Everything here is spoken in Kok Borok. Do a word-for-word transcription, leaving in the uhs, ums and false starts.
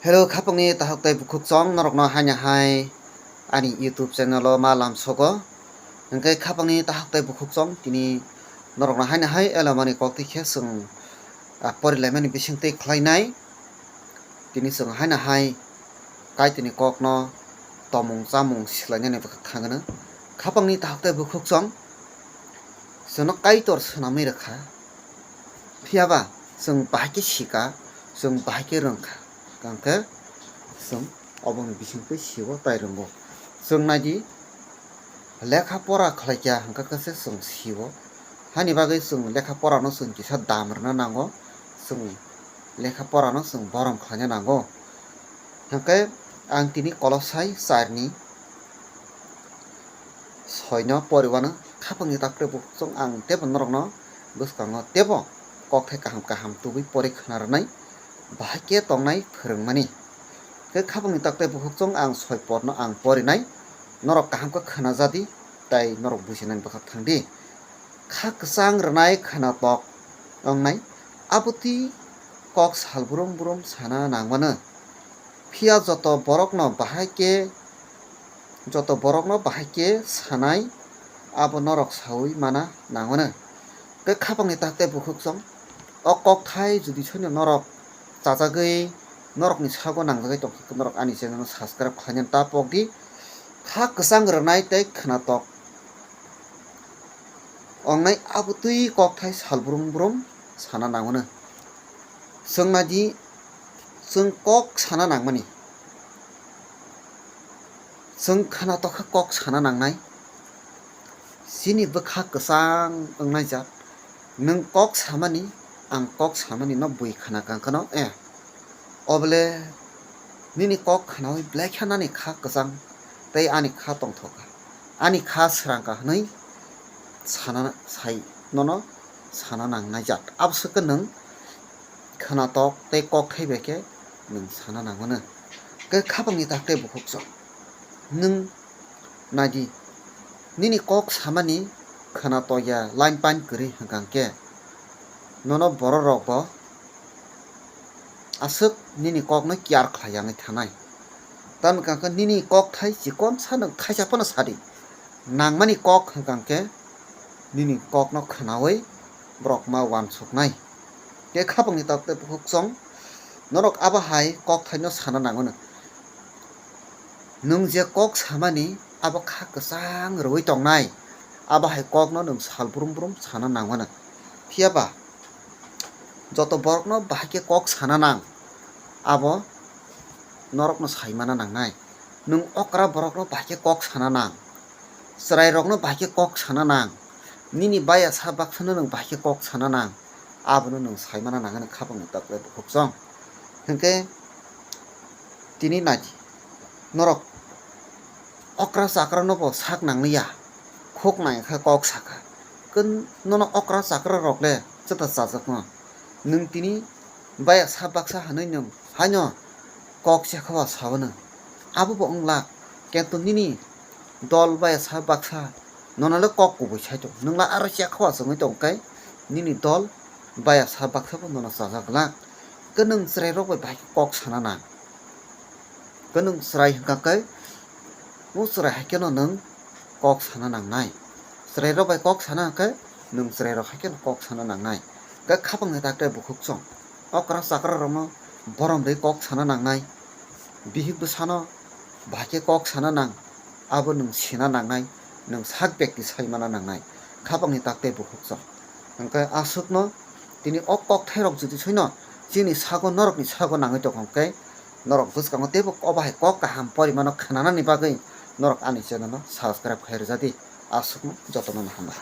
Hello, khapangni tahok tei bukhuk chong norokno haino hai ani YouTube channel o ma lamsogo. Hwnkhe khapangni tahok tei bukhuk chong tini norokno haino hai elomani kok twi khe chwng, ah, porilaimani bisingtwi khlainai. Tini chwng haino hai Kaitorni kokno tomung chamung silainani bwkha thangano. Khapangni tahok tei bukhuk chong chwngno Kaitor swnamwi rwkha. Phiyaba chwng bahai khe sika, chwng bahai khe rwngkha, hwnkhe chwng oboni bisingtwi sio tai rwngo. Chwng naidi lekha pora khlaikha hwnkhe khe se chwng sio. Hani bagwi chwng lekha porano chwng kisa dam rwna nango, chwng lekha porano chwng borom khlaina nango. Hwnkhe ang tini Kolosai charni soino poriwano khapangni takte bukhuk chong ang tebo norokno bwskango tebo kokthai kaham kaham tubui pori khna rwnai, bahai khe tongnai phwrwngmani. Khe khapangni takte bukhuk chong ang soi porno ang porinai, norok kaham khe khna jadi, tai norok bujinani bwkhak thangdi. Kha kwchang rwnai khwnatok wngnai, abotwi kok sal brum brum sana nangmano. Phiya joto borokno bahai khe, joto borokno bahai khe sanai abo norok saui mana nangmano. Khe khapangni takte bukhuk chong, o kokthai judi soino norok chajagwi norokni sago nangjagwi tongkha khe norok ani channel no subscribe khlainani ta pokdi. Kha kwchang rwnai tei khwnatok wngnai abotwi kokthai sal brum brum sana nangmano. Chwng naidi chwng kok sana nangmani. Chwng khwnatok khe kok sana nangnai. Chini bwkha kwchang wngnai jat. Nwng kok samani, ang kok samani no bui khna kang kheno, eh. Obole nini kok khnaui belai khe nani kha kwchang tei ani kha tongthok kha. Ani kha srang kha hwnwi sana sai nono sana nangnai jat. Aboswk khe nwng khwnatok tei kokthai bai khe nwng sana nangmano. Khe khapangni takte bukhuk chong. Nwng naidi, nini kok samani khwnatok ya line pan kwrwi hwnkha khe nono borok rok bo aswk nini kokno care khlai ya wngwi thanai. Tamni hwnkha khe nini kokthai chikonsa nwng thaisa phano sadi. Nangmani kok hwnkha khe nini kokno khwnaui borok ma uansuknai. Khe khapangni takte bukhuk chong norok abo hai kokthaino sana nangmano. Nwng je kok samani abo kha kwchang rwui tongnai, abo hai kokno nwng sal brum brum sana nangmano. Phiyaba joto borokno bahai khe kok sana nang, abo norokno saimana nangnai. Nwng okra borokno bahai khe kok sana nang, chwrairokno bahai khe kok sana nang, nini baya sa baksano nwng bahai khe kok sana nang, abono nwng saimana nangani khapangni takle bukhuk chong. Hwnkhe tini naidi, norok okra chakrano bo sak nangliya, khuk nai khe kok sakha. Khe nono okra chakrarok le chwta chajakno. Nwng tini baya sa baksa hwnwi nwng haino kok chekha o sawano. Abo bo wng lak, kento nini dol baya sa baksa nono le kok kubui sai tong. Nwng le aro chekha o chwngwi tong khe nini dol baya sa baksa bo nono chajak glak. Khe nwng chwrairok bai bahai khe kok sana nang. Khe nwng chwrai hwnkha khe, o chwrai hai kheno nwng kok sana nangnai. Chwrairok bai kok sana hwnkhe, nwng chwrairok hai kheno kok sana nangnai. Khe khapangni takte bukhuk chong. Okra chakrarokno borom rwi kok sana nangnai. Bihik bwsano bahai khe kok sana nang, abo nwng sina nangnai, nwng sak bekti saimana nangnai. Khapangni takte bukhuk chong. Hwnkhe aswkno tini o kokthairok judi soino chini sago norokni sago nangwi tongkha hwnkhe, norok bwskango teibo obo hai kok kaham porimano khnanani bagwi norok ani channel no subscribe khai rwjadi. Aswkno jotono no hambai.